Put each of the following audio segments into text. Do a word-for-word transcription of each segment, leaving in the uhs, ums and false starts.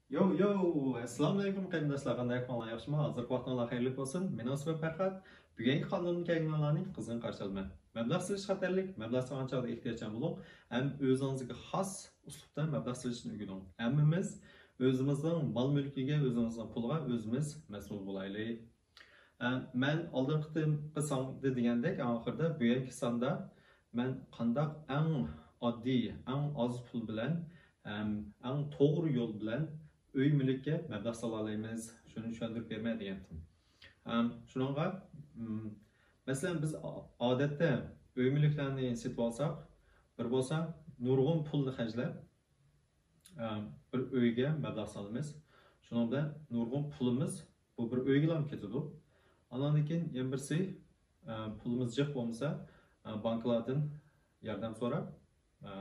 يو يو، ئەسسالامۇئەلەيكۇم قېرىنداشلار، قانداق ئەھۋالىڭلار، ياخشىمۇ؟ ھازىرقى ۋاقتىڭلار خەيرلىك بولسۇن. مېنىڭ ئىسمىم پەرھات. بۈگۈنكى قانۇندىن كەلگەنلەرنى قىزغىن قارشى ئالىمەن. مەبلەغ سېلىش خەتەرلىك، مەبلەغ سالغان چاغدا ئېھتىياتچان بولۇڭ ھەم ئۆزىڭىزگە خاس ئۇسلۇبتا مەبلەغ سېلىشنى ئۆگىنىڭ. ھەممىمىز ئۆزىمىزنىڭ مال-مۈلكىگە، ئۆزىمىزنىڭ پۇلىغا ئۆزىمىز مەسئۇل بولايلى. ئە، مەن ئالدىنقى قېتىمقى ساندا دېگەندەك، ئاخىرىدا بۈگۈنكى ساندا مەن قانداق ئەڭ ئاددىي، ئەڭ ئاز پۇل بىلەن ھەم ئەڭ توغرا يول بىلەن ئۆي مۈلۈككە مەبلەغ سالالايمىز، شۇنى چۈشەندۈرۈپ بېرىمەن دېگەنتىم. ئەم، شۇنىڭغا، مم، مەسىلەن، بىز ئا-، ئادەتتە ئۆي مۈلۈكلەرنى سېتىۋالساق، بىر بولسا نۇرغۇن پۇلنى خەجلەپ، ئە، بىر ئۆيگە مەبلەغ سالىمىز. شۇنىڭ بىلەن نۇرغۇن پۇلىمىز بۇ بىر ئۆيگىلا كېتىدۇ. ئاندىن كېيىن يەنە بىرسى، ئە، پۇلىمىز جىق بولمىسا، ئە، بانكىلاردىن ياردەم سوراپ، ئە،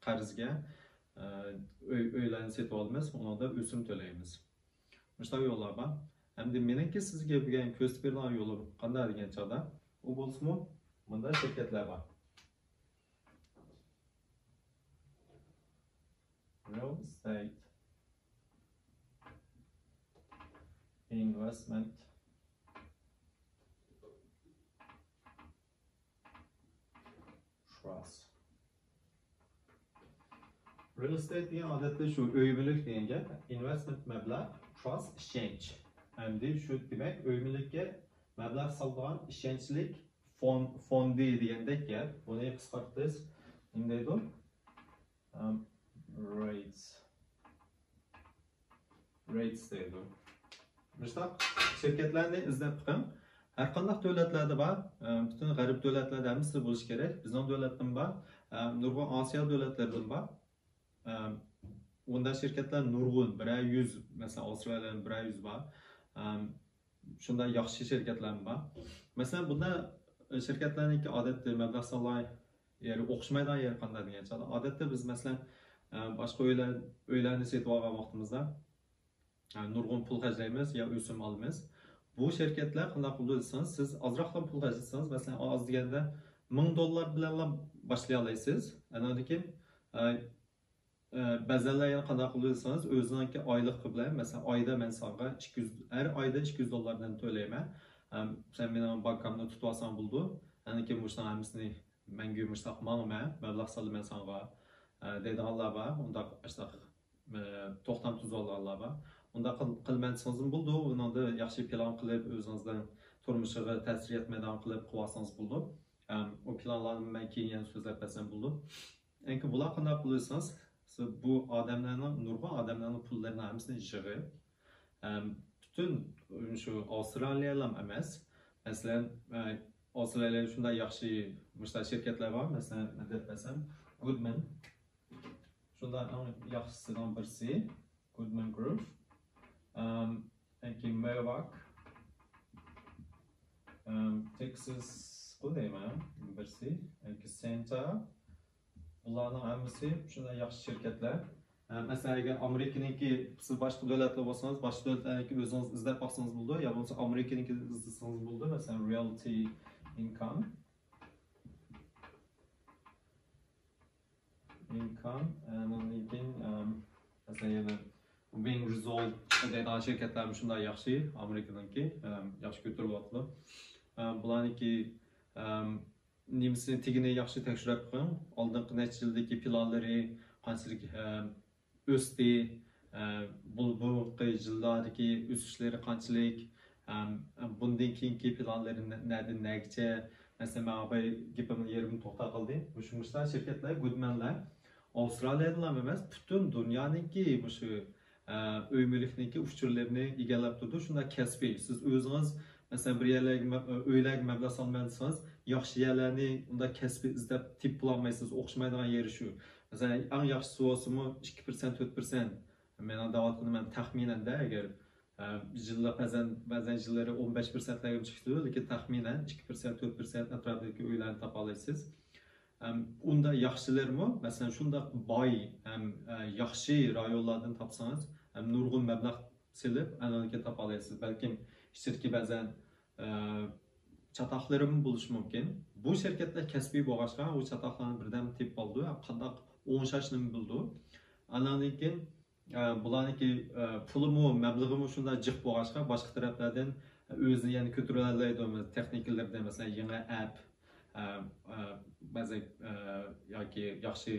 قەرزگە، ئە، ئۆي، ئۆيلەرنى سېتىۋالىمىز، ئۇنىڭدا ئۆسۈم تۆلەيمىز. مۇشۇنداق يوللار بار. ئەمدى مېنىڭكى سىزگە بۈگۈن كۆرسىتىپ بېرىدىغان يولۇم قانداق دېگەن چاغدا، ئۇ بولسىمۇ مۇنداق شىركەتلەر بار. Real Estate Investment Trust. Real estate دېگەن ئادەتتە شۇ ئۆي مۈلۈك دېگەن گەپ. Investment مەبلەغ، trust ئىشەنچ. ئەمدى شۇ دېمەك ئۆي مۈلۈككە مەبلەغ سالىدىغان ئىشەنچلىك فون-، فوندى دېگەندەك گەپ. بۇنى قىسقارتىپ نېمە دەيدۇ؟ ئەم، رېيتس. رېيتس دەيدۇ. مۇشۇنداق شىركەتلەرنى ئىزدەپ بېقىڭ. ھەر قانداق دۆلەتلەردە بار، ئەم، پۈتۈن غەرب دۆلەتلەردە ھەممىسىدە بولۇشى كېرەك. بىزنىڭ دۆلەتتىمۇ بار، ئەم، نۇرغۇن ئاسىيا دۆلەتلىرىدىمۇ بار. ئەم، ئۇنداق شىركەتلەر نۇرغۇن، بىرەر يۈز، مەسىلەن، ئاۋسترالىيەدە بىرەر يۈز بار. ئەم، شۇنداق ياخشى شىركەتلەرمۇ بار. مەسىلەن، بۇنداق شىركەتلەرنىڭكى ئادەتتە مەبلەغ سالغان يېرى ئوخشىمايدىغان يېرى قانداق دېگەن چاغدا، ئادەتتە بىز، مەسىلەن، ئە، باشقا ئۆيلەر، ئۆيلەرنى سېتىۋالغان ۋاقتىمىزدا، ئە، نۇرغۇن پۇل خەجلەيمىز يا ئۆسۈم ئالىمىز. بۇ شىركەتلەر قانداق قىلىدۇ دېسىڭىز، سىز ئازراقلا پۇل خەجلىسىڭىز، مەسىلەن، ئاز دېگەندە مىڭ دوللار بىلەنلا باشلىيالايسىز. ئاندىن كېيىن، ئە، ئە، بەزەنلەر يەنە قانداق قىلىدۇ دېسىڭىز، ئۆزىنىڭكى ئايلىقى بىلەن، مەسىلەن، ئايدا مەن ساڭا ئىككى يۈز، ھەر ئايدا ئىككى يۈز دوللاردىن تۆلەيمەن. ئەم، سەن مېنىڭ بانكامنى تۇتۇۋالساڭ بولىدۇ. ئاندىن كېيىن مۇشۇنىڭ ھەممىسىنى مەڭگۈ مۇشۇنداق ماڭىمەن، مەبلەغ سالىمەن ساڭا، ئە، دەيدىغانلار بار. ئۇنداق ئاشۇنداق، ئە، توختام تۈزۈۋالغانلار بار. ئۇنداق قىل-، قىلىمەن دېسىڭىزمۇ بولىدۇ. ئۇنىڭدا ياخشى پىلان قىلىپ، ئۆزىڭىزنىڭ تۇرمۇشىغا تەسىر يەتمەيدىغان قىلىپ قىلىۋالسىڭىز بولىدۇ. ئەم، ئۇ پىلانلارنى مەن كېيىن يەنە سۆزلەپ بەرسەم بولىدۇ. ئەنكى بۇلار قانداق قىلىسىڭىز، سىز بۇ ئادەملەرنىڭ، نۇرغۇن ئادەملەرنىڭ پۇللىرىنى ھەممىسىنى يىغىپ، ئەم، پۈتۈن شۇ ئاۋسترالىيەلا ئەمەس، مەسىلەن، ئە، ئاۋسترالىيەدە شۇنداق ياخشى مۇشۇنداق شىركەتلەر بار، مەسىلەن، مەن دەپ بەرسەم، گۇدمەن. شۇنداق ئەڭ ياخشىسىنىڭ بىرسى، گۇدمەن گروپ. ئەم، ئەنكى مېۋاك، ئەم، تېكساس قۇ دەيمەن، بىرسى، ئەنكى سېنتا. بۇلارنىڭ ھەممىسى شۇنداق ياخشى شىركەتلەر. ئە، مەسىلەن، ئەگەر ئامېرىكىنىڭكى، سىز باشقا دۆلەتلەر بولسىڭىز، باشقا دۆلەتلەرنىڭكى ئۆزىڭىز ئىزدەپ باقسىڭىز بولىدۇ، يا بولمىسا ئامېرىكىنىڭكىنى ئىزدىسىڭىز بولىدۇ، مەسىلەن، رېئالتى ئىنكام. ئىنكام، ئاندىن كېيىن، ئەم، مەسىلەن، يەنە ۋىن رىزولت دەيدىغان شىركەتلەرمۇ شۇنداق ياخشى، ئامېرىكىنىڭكى، ئەم، ياخشى كۆتۈرۈلۈۋاتىدۇ. ئەم، بۇلارنىڭكى، ئەم، نېمىسىنى، تېگىنى ياخشى تەكشۈرۈپ بېقىڭ. ئالدىنقى نەچچە يىلدىكى پىلانلىرى قانچىلىك، ئەم، ئۆستى، ئە، بۇ، بۇرۇنقى يىللاردىكى ئۆسۈشلىرى قانچىلىك، ئەم، بۇندىن كېيىنكى پىلانلىرى نە-، نەدىن نەگىچە؟ مەسىلەن، مەن بايا گېپىمنىڭ يېرىمىدا توختاپ قالدىم. مۇشۇ، مۇشۇنداق شىركەتلەر، گۇدمەنلەر ئاۋسترالىيەدىلا ئەمەس، پۈتۈن دۇنيانىڭكى مۇشۇ، ئە، ئۆي مۈلۈكنىڭكى ئۇچۇرلىرىنى ئىگىلەپ تۇرىدۇ. شۇنداق كەسپىي، سىز ئۆزىڭىز، مەسىلەن، بىر يەرلەرگە مە-، ئۆيلەرگە مەبلەغ سالىمەن دېسىڭىز، ياخشى يەرلەرنى ئۇنداق كەسپىي ئىزدەپ تېپىپ بولالمايسىز. ئوخشىمايدىغان يېرى شۇ. مەسىلەن، ئەڭ ياخشىسى بولسىمۇ ئىككى پىرسەنت، تۆت پىرسەنت. مېنىڭ دەۋاتقىنىم مەن تەخمىنەن-دە، ئەگەر، ئە، يىللىق بەزەن، بەزەن يىللىرى ئون بەش پىرسەنتلەرگىمۇ چىقىپ كېتىدۇ، لېكىن تەخمىنەن ئىككى پىرسەنت، تۆت پىرسەنت ئەتراپىدىكى ئۆيلەرنى تاپالايسىز. ئەم، ئۇنداق ياخشىلىرىمۇ، مەسىلەن، شۇنداق باي ھەم، ئە، ياخشى رايونلاردىن تاپسىڭىز، ھەم نۇرغۇن مەبلەغ سېلىپ، ئاندىن كېيىن تاپالايسىز. بەلكىم ئىچىدىكى بەزەن، ئە، چاتاقلىرىمۇ بولۇشى مۇمكىن. بۇ شىركەتلەر كەسپىي بولغاچقا، ئۇ چاتاقلارنى بىردەم تېپىپ ئالىدۇ، ھەم قانداق ئوڭشاشنىمۇ بىلىدۇ. ئاندىن كېيىن ئە، بۇلارنىڭكى، ئە، پۇلىمۇ، مەبلىغىمۇ شۇنداق جىق بولغاچقا، باشقا تەرەپلەردىن ئۆزىنى يەنە كۆتۈرەلەيدۇ. تېخنىكىلىرىدە، مەسىلەن، يېڭى ئەپ، ئە، ئە، بەزى، ئە، ياكى ياخشى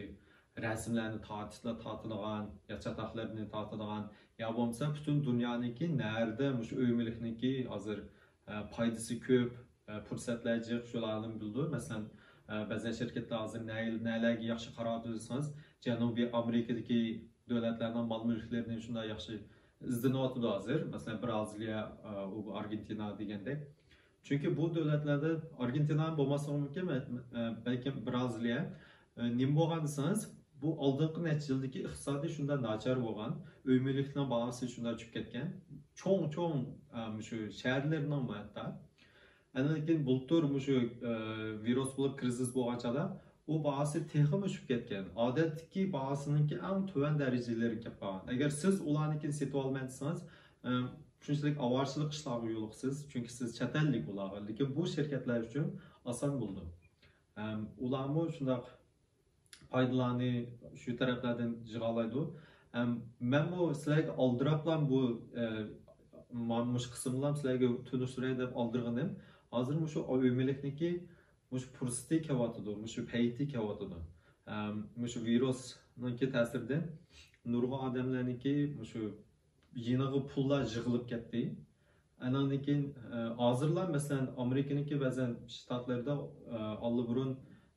رەسىملەرنى تارتىشلا تارتىدىغان، يا چاتاقلىرىنى تارتىدىغان، يا بولمىسا پۈتۈن دۇنيانىڭكى نەدە مۇشۇ ئۆي مۈلۈكنىڭكى ھازىر، ئە، پايدىسى كۆپ، ئە، پۇرسەتلەر جىق، شۇلارنى بىلىدۇ. مەسىلەن، ئە، بەزى شىركەتلەر ھازىر نە-، نەلەرگە ياخشى قاراۋاتىدۇ دېسىڭىز، جەنۇبىي ئامېرىكىدىكى دۆلەتلەرنىڭ مال مۈلۈكلىرىنى شۇنداق ياخشى ئىزدىنىۋاتىدۇ ھازىر. مەسىلەن، برازىلىيە، ئە، ئۇ ئارگېنتىنا دېگەندەك. چۈنكى بۇ دۆلەتلەردە، ئارگېنتىنا بولماسلىقى مۇمكىن، بە-، ئە، بەلكىم برازىلىيە. ئە، نېمە بولغان دېسىڭىز، بۇ ئالدىنقى نەچچە يىلدىكى ئىقتىسادى شۇنداق ناچار بولغان، ئۆي مۈلۈكنىڭ باھاسى شۇنداق چۈشۈپ كەتكەن. چوڭ، چوڭ، ئە، مۇشۇ شەھەرلىرىنىڭمۇ ھەتتا. ئاندىن كېيىن بۇلتۇر مۇشۇ، ئە، ۋىرۇس بولۇپ كىرىزىس بولغان چاغدا ئۇ باھاسى تېخىمۇ چۈشۈپ كەتكەن. ئادەتتىكى باھاسىنىڭكى ئەڭ تۆۋەن دەرىجىلىرىگە كېلىپ قالغان. ئەگەر سىز ئۇلارنىڭكىنى سېتىۋالمايمەن دېسىڭىز، ئە، شۇنچىلىك ئاۋارىچىلىك ئىشلارغا يولۇقىسىز، چۈنكى سىز چەت ئەللىك ئۇلارغا. لېكىن بۇ شىركەتلەر ئۈچۈن ئاسان بولىدۇ. ئەم، ئۇلارمۇ شۇنداق پايدىلارنى شۇ تەرەپلەردىن جىغالايدۇ. ئەم، مەنمۇ سىلەرگە ئالدىراپلا بۇ، ئە، ما-، مۇشۇ قىسىملام سىلەرگە تونۇشتۇراي دەپ ئالدىرغىنىم. ھازىر مۇشۇ ئۆي مۈلۈكنىڭكى مۇشۇ پۇرسىتى كېلىۋاتىدۇ، مۇشۇ پەيتى كېلىۋاتىدۇ. ئەم، مۇشۇ ۋىرۇسنىڭكى تەسىرىدىن نۇرغۇن ئادەملەرنىڭكى مۇشۇ يېنىغا پۇللار يىغىلىپ كەتتى. ئانىڭدىن كېيىن، ئە، ھازىرلا، مەسىلەن، ئامېرىكىنىڭكى بەزەن شتاتلىرىدا، ئە، ئاللىبۇرۇن،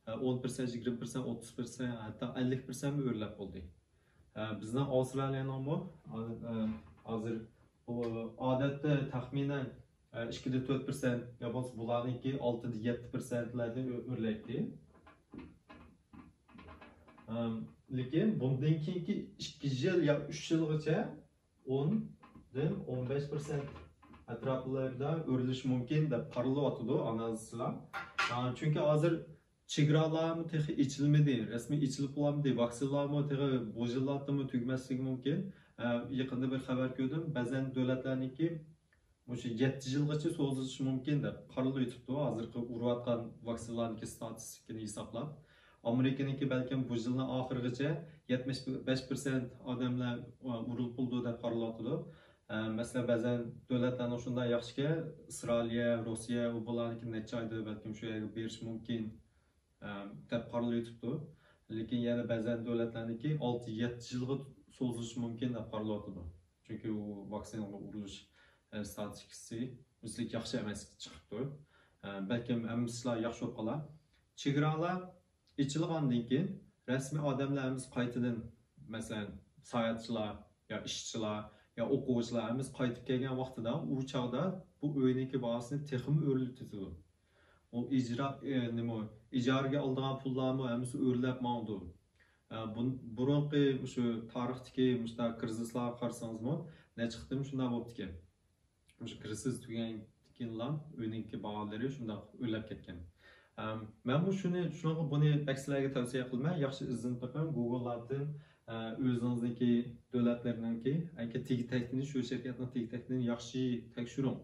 ئە، ئون پىرسەنت، يىگىرمە پىرسەنت، ئوتتۇز پىرسەنت، ھەتتا ئەللىك پىرسەنتمۇ ئۆرلەپ بولدى. ئە، بىزنىڭ ئاۋسترالىيەنىڭمۇ، ئە، ھازىر بۇ ئادەتتە تەخمىنەن، ئە، ئىككىدە تۆت پىرسەنت يا بولمىسا بۇلارنىڭكى ئالتىدە يەتتە پىرسەنتلەردە ئۆ-، ئۆرلەيتتى. ئەم، لېكىن بۇندىن كېيىنكى ئىككى يىل يا ئۈچ يىلغىچە ئوندىن ئون بەش پىرسەنت ئەتراپلىرىدا ئۆرلىشى مۇمكىن دەپ قارىلىۋاتىدۇ ئانالىزچىلار. ئا، چۈنكى ھازىر چېگرالارمۇ تېخى ئېچىلمىدى، رەسمىي ئېچىلىپ بولالمىدى، ۋاكسىنىلارمۇ تېخى بۇ يىللاردىمۇ تۈگىمەسلىكى مۇمكىن. ئە، يېقىندا بىر خەۋەر كۆردۈم، بەزەن دۆلەتلەرنىڭكى مۇشۇ يەتتە يىلغىچە سوزۇلۇشى مۇمكىن دەپ قارىلىۋېتىپتۇ، ھازىرقى ئۇرۇۋاتقان ۋاكسىنىلارنىڭكى ستاتىستىكىنى ھېسابلاپ. ئامېرىكىنىڭكى بەلكىم بۇ يىلنىڭ ئاخىرىغىچە يەتمىش بەش پىرسەنت ئادەملەر ئۇرۇلۇپ بولىدۇ دەپ قارىلىۋاتىدۇ. ئە، مەسىلەن، بەزەن دۆلەتلەرنىڭ شۇنداق ياخشىكەن، ئىسرائىلىيە، روسىيە، ئۇ بۇلارنىڭكى نەچچە ئايدا بەلكىم شۇ يەرگە بېرىشى مۇمكىن، ئە، دەپ قارىلىۋېتىپتۇ. لېكىن يەنە بەزەن دۆلەتلەرنىڭكى ئالتە يەتتە يىلغا سوزۇلۇشى مۇمكىن دەپ قارىلىۋاتىدۇ. چۈنكى ئۇ ۋاكسىنىغا ئۇرۇلۇش، ئە، ستاتىستىكىسى ئۇنچىلىك ياخشى ئەمەس چىقىپتۇ. ئە، بەلكىم ھەممە ئىشلار ياخشى بولۇپ قالار. چېگرالار ئېچىلغاندىن كېيىن رەسمىي ئادەملەر ھەممىسى قايتىدىن، مەسىلەن، ساياھەتچىلەر يا ئىشچىلار يا ئوقۇغۇچىلار ھەممىسى قايتىپ كەلگەن ۋاقتىدا، ئۇ چاغدا بۇ ئۆينىڭكى باھاسىنى تېخىمۇ ئۆرلىتىۋېتىدۇ. ئۇ ئىجرا، ئە، نېمە، ئىجارىگە ئالىدىغان پۇللارمۇ ھەممىسى ئۆرلەپ ماڭىدۇ. ئە، بۇ، بۇرۇنقى مۇشۇ تارىختىكى مۇشۇنداق كىرىزىسلارغا قارىسىڭىزمۇ، نەچچە قېتىم شۇنداق بوپتىكەن. مۇشۇ كىرىزىس تۈگىگەندىن كېيىنلا ئۆينىڭكى باھالىرى شۇنداق ئۆرلەپ كەتكەن. ئەم، مەنمۇ شۇنى، شۇنىڭغا بۇنى بەك سىلەرگە تەۋسىيە قىلىمەن. ياخشى ئىزدىنىپ بېقىڭ، گوگللاردىن، ئە، ئۆزىڭىزنىڭكى دۆلەتلەرنىڭكى، ئەگەر تېگى تەكتىنى، شۇ شىركەتنىڭ تېگى تەكتىنى ياخشى تەكشۈرۈڭ.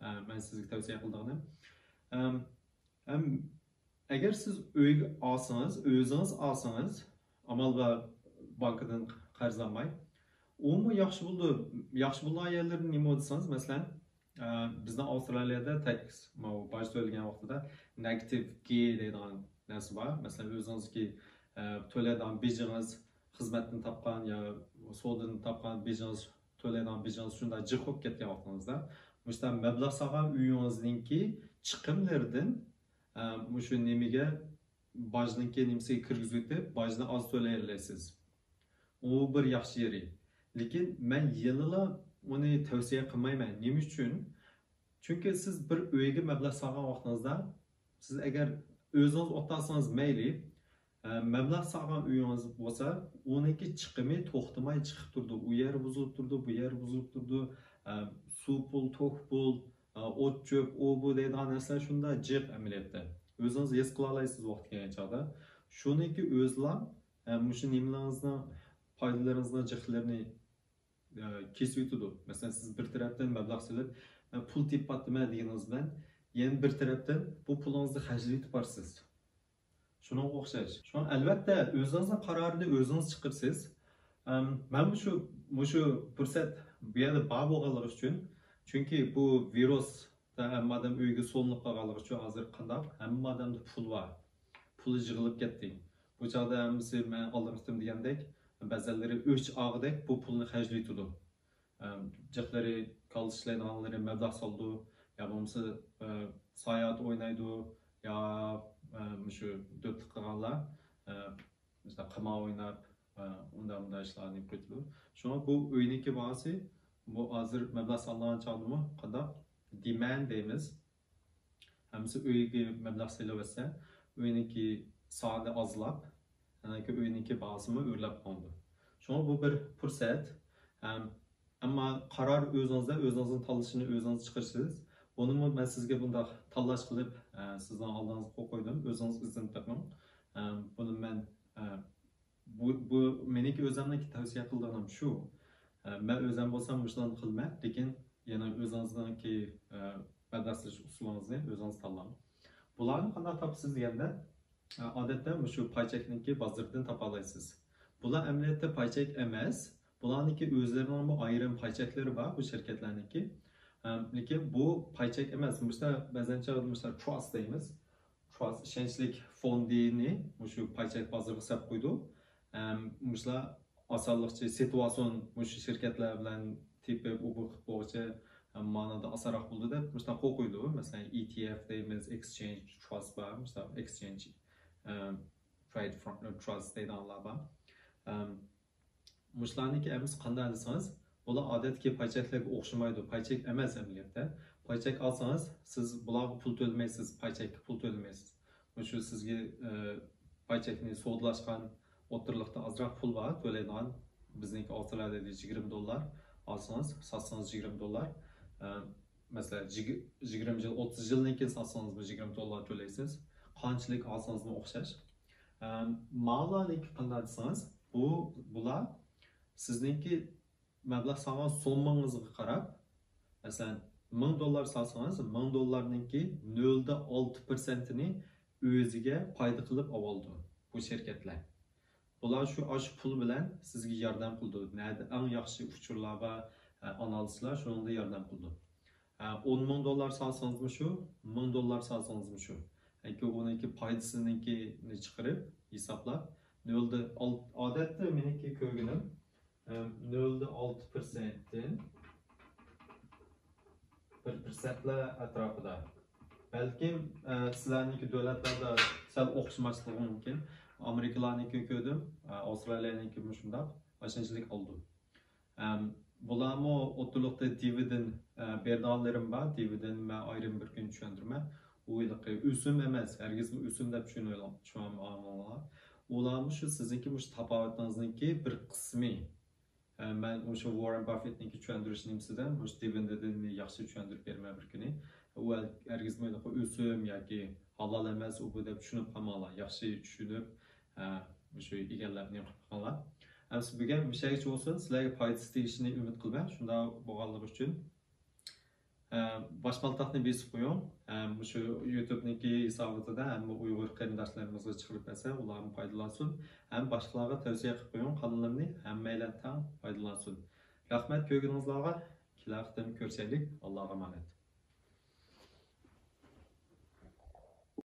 ئە، مەن سىزگە تەۋسىيە قىلىدىغىنىم. ئەم، ئەم، ئەگەر سىز ئۆيگە ئالسىڭىز، ئۆزىڭىز ئالسىڭىز، ئامال بار بانكىدىن قەرز ئالماي، ئۇمۇ ياخشى بولىدۇ. ياخشى بولىدىغان يەرلىرى نېمە دېسىڭىز، مەسىلەن، ئە، بىزنىڭ ئاۋسترالىيەدە تەكس، ماۋۇ باج تۆلىگەن ۋاقتىدا نېگاتىپ گېي دەيدىغان نەرسە بار. مەسىلەن، ئۆزىڭىزكى، ئە، تۆلەيدىغان بېجىڭىز، خىزمەتتىن تاپقان يا سودىدىن تاپقان بېجىڭىز، تۆلەيدىغان بېجىڭىز شۇنداق جىق بولۇپ كەتكەن ۋاقتىڭىزدا، مۇشۇنداق مەبلەغ سالغان ئۆيىڭىزنىڭكى چىقىملىرىدىن، ئە، مۇشۇ نېمىگە، باجنىڭكى نېمىسىگە كىرگۈزۈۋېتىپ، باجنى ئاز تۆلىيەلەيسىز. ئۇ بىر ياخشى يېرى. لېكىن مەن يەنىلا ئۇنى تەۋسىيە قىلمايمەن. نېمە ئۈچۈن؟ چۈنكى سىز بىر ئۆيگە مەبلەغ سالغان ۋاقتىڭىزدا، سىز ئەگەر ئۆزىڭىز ئولتۇرسىڭىز مەيلى، ئە، مەبلەغ سالغان ئۆيىڭىز بولسا، ئۇنىڭكى چىقىمى توختىماي چىقىپ تۇرىدۇ. ئۇ يەر بۇزۇلۇپ تۇرىدۇ، بۇ يەر بۇزۇلۇپ تۇرىدۇ. ئە، سۇ پۇل، توك پۇل، ئە، ئوت چۆپ، ئۇ بۇ دەيدىغان نەرسىلەر شۇنداق جىق ئەمەلىيەتتە. ئۆزىڭىز ھېس قىلالايسىز ۋاقتى كەلگەن چاغدا. شۇنىڭكى ئۆزىلا، ئە، مۇشۇ نېمىلىرىڭىزنىڭ، پايدىلىرىڭىزنىڭ جىقلىرىنى، ئە، كېسىۋېتىدۇ. مەسىلەن، سىز بىر تەرەپتىن مەبلەغ سېلىپ، مەن پۇل تېپىپ باپتىمەن دېگىنىڭىز بىلەن، يەنە بىر تەرەپتىن بۇ پۇلىڭىزنى خەجلىۋېتىپ بارىسىز. شۇنىڭغا ئوخشاش. شۇڭا ئەلۋەتتە ئۆزىڭىزنىڭ قارارىنى ئۆزىڭىز چىقىرىسىز. ئەم، مەن مۇشۇ، مۇشۇ پۇرسەت بۇ يەردە بار بولغانلىقى ئۈچۈن، چۈنكى بۇ ۋىرۇستا ھەممە ئادەم ئۆيگە سولىنىپ قالغانلىقى ئۈچۈن ھازىر قانداق ھەممە ئادەمدە پۇل بار. پۇلى يىغىلىپ كەتتى. بۇ چاغدا ھەممىسى مەن ئالدىنقى قېتىم دېگەندەك، بەزەنلىرى ئۆچ ئاغىدەك بۇ پۇلنى خەجلىۋېتىدۇ. ئەم، جىقلىرى كاللا ئىشلەيدىغانلىرى مەبلەغ سالىدۇ، يا بولمىسا، ئە، ساياھەت ئوينايدۇ، يا، ئە، مۇشۇ دۆتلۈك قىلغانلار، ئە، مىسال، قىمار ئويناپ، ئە، ئۇنداق مۇنداق ئىشلارنى قىلىدۇ. شۇڭا بۇ ئۆينىڭكى باھاسى، بۇ ھازىر مەبلەغ سالىنغان چاغدىمۇ قانداق؟ دېمەند دەيمىز. ھەممىسى ئۆيگە مەبلەغ سېلىۋەتسە، ئۆينىڭكى سانى ئازلاپ، ئاندىن كېيىن ئۆينىڭكى باھاسىمۇ ئۆرلەپ قالىدۇ. شۇڭا بۇ بىر پۇرسەت. ھەم، ئەمما قارار ئۆزىڭىزدە، ئۆزىڭىزنىڭ تاللىشىنى ئۆزىڭىز چىقىرىسىز. بۇنىمۇ مەن سىزگە بۇنداق تاللاش قىلىپ، ئە، سىزنىڭ ئالدىڭىزغا قويۇپ قويدۇم. ئۆزىڭىز ئىزدىنىپ بېقىڭ. ئە، بۇنى مەن، ئە، بۇ، بۇ مېنىڭكى ئۆزۈمنىڭكى تەۋسىيە قىلىدىغىنىم شۇ. ئە، مەن ئۆزۈم بولسام مۇشۇلارنى قىلىمەن، لېكىن يەنە ئۆزىڭىزنىڭكى، ئە، مەبلەغ سېلىش ئۇسۇلىڭىزنى ئۆزىڭىز تاللاڭ. بۇلارنى قانداق تاپىسىز دېگەندە، ئە، ئادەتتە مۇشۇ پايچەكنىڭكى بازىرىدىن تاپالايسىز. بۇلار ئەمەلىيەتتە پايچەك ئەمەس، بۇلارنىڭكى ئۆزلىرىنىڭمۇ ئايرىم پايچەكلىرى بار بۇ شىركەتلەرنىڭكى. ئەم، لېكىن بۇ پايچەك ئەمەس، مۇشۇلار بەزەن چاغدا مۇشۇلار تراست دەيمىز. تراست ئىشەنچلىك فوندىنى مۇشۇ پايچەك بازىرىغا سەپ قويىدۇ. ئەم، مۇشۇلار ئاسانلىقچە سېتىۋالسۇن، مۇشۇ شىركەتلەر بىلەن تېپىپ، ئۇ بۇ قىلىپ بولغۇچە، ئەم، مانا دا ئاسانراق بولىدۇ دەپ مۇشۇنداق قويۇپ قويىدۇ. مەسىلەن، ئى تى ئېف دەيمىز، ئېكسچېنج تراست بار، مۇشۇنداق ئېكسچېنج، ئەم، ترېيد تراست دەيدىغانلار بار. ئەم، مۇشۇلارنىڭكى ھەممىسى قانداق دېسىڭىز، بۇلار ئادەتتىكى پايچەكلەرگە ئوخشىمايدۇ. پايچەك ئەمەس ئەمەلىيەتتە. پايچەك ئالسىڭىز، سىز بۇلارغا پۇل تۆلىمەيسىز، پايچەككە پۇل تۆلىمەيسىز. مۇشۇ سىزگە، ئە، پايچەكنى سودىلاشقان ئوتتۇرىلىقتا ئازراق پۇل بار تۆلەيدىغان. بىزنىڭكى ئاۋسترالىيەدە يىگىرمە دوللار، ئالسىڭىز، ساتسىڭىز يىگىرمە دوللار. ئە، مەسىلەن، يىگ-، يىگىرمە يىل، ئوتتۇز يىلدىن كېيىن ساتسىڭىزمۇ يىگىرمە دوللار تۆلەيسىز. قانچىلىك ئالسىڭىزمۇ ئوخشاش. ئەم، ماللارنىڭكى قانداق دېسىڭىز، بۇ، بۇلار سىزنىڭكى مەبلەغ سالغان سوممىڭىزغا قاراپ، مەسىلەن، مىڭ دوللار سالسىڭىز، مىڭ دوللارنىڭكى نۆلدە ئالتە پىرسەنتىنى ئۆزىگە پايدا قىلىپ ئاۋالىدۇ بۇ شىركەتلەر. بۇلار شۇ، ئاشۇ پۇل بىلەن سىزگە ياردەم قىلىدۇ. نەدە ئەڭ ياخشى ئۇچۇرلار بار، ئە، ئانالىزلار، شۇنىڭدا ياردەم قىلىدۇ. ئە، ئون مىڭ دوللار سالسىڭىزمۇ شۇ، مىڭ دوللار سالسىڭىزمۇ شۇ. ياكى ئۇنىڭكى پايدىسىنىڭكىنى چىقىرىپ، ھېسابلاپ، نۆلدە ئالتە، ئادەتتە مېنىڭكى كۆرگىنىم، ئە، نۆلدە ئالتە پىرسەنتتىن بىر پىرسەنتلەر ئەتراپىدا. بەلكىم، ئە، سىلەرنىڭكى دۆلەتلەردە سەل ئوخشىماسلىقى مۇمكىن. ئامېرىكىلارنىڭكىنى كۆردۈم، ئە، ئاۋسترالىيەنىڭكىمۇ شۇنداق، ئاشۇنچىلىك ئالىدۇ. ئەم، بۇلارمۇ ئوتتۇرىلىقتا دىۋىدېند، ئە، بېرىدىغانلىرىم بار. دىۋىدېند مەن ئايرىم بىر كۈن چۈشەندۈرىمەن. ئۇ ھېلىقى ئۆسۈم ئەمەس، ھەرگىزمۇ ئۆسۈم دەپ چۈشىنىۋېلىڭ، چۈشىنىۋالماڭلار. ئۇلارمۇ شۇ سىزنىڭكى مۇشۇ تاپاۋىتىڭىزنىڭكى بىر قىسمى. ئە، مەن مۇشۇ ۋاررېن باففېتنىڭكى چۈشەندۈرۈش نېمىسىدە مۇشۇ دىۋىدېندنى ياخشى چۈشەندۈرۈپ بېرىمەن بىر كۈنى. ئۇ ھەرگىزمۇ ھېلىقى ئۆسۈم ياكى ھالال ئەمەس ئۇ بۇ دەپ چۈشىنىپ قالماڭلار. ياخشى چۈشىنىپ، ئە، مۇشۇ ئىگىلەپ نېمە قىلىپ بېقىڭلار. ئەمسە بۈگۈن مۇشۇ يەرگىچە بولسۇن. سىلەرگە پايدىسى تېگىشىنى ئۈمىد قىلىمەن. شۇنداق بولغانلىقى ئۈچۈن، ئە، باش مالتاقنى بېسىپ قويۇڭ. ئە، مۇشۇ يۇتۇبنىڭكى ھېسابىدا ھەممە ئۇيغۇر قېرىنداشلىرىمىزغا چىقىرىپ بەرسە، ئۇلارمۇ پايدىلانسۇن. ھەم باشقىلارغا تەۋسىيە قىلىپ قويۇڭ، قانىلىمنى ھەممەيلەن تەڭ پايدىلانسۇن. رەھمەت كۆرگىنىڭىزلارغا. كېلەر قېتىم كۆرۈشەيلىك. ئاللاغا ئامانەت.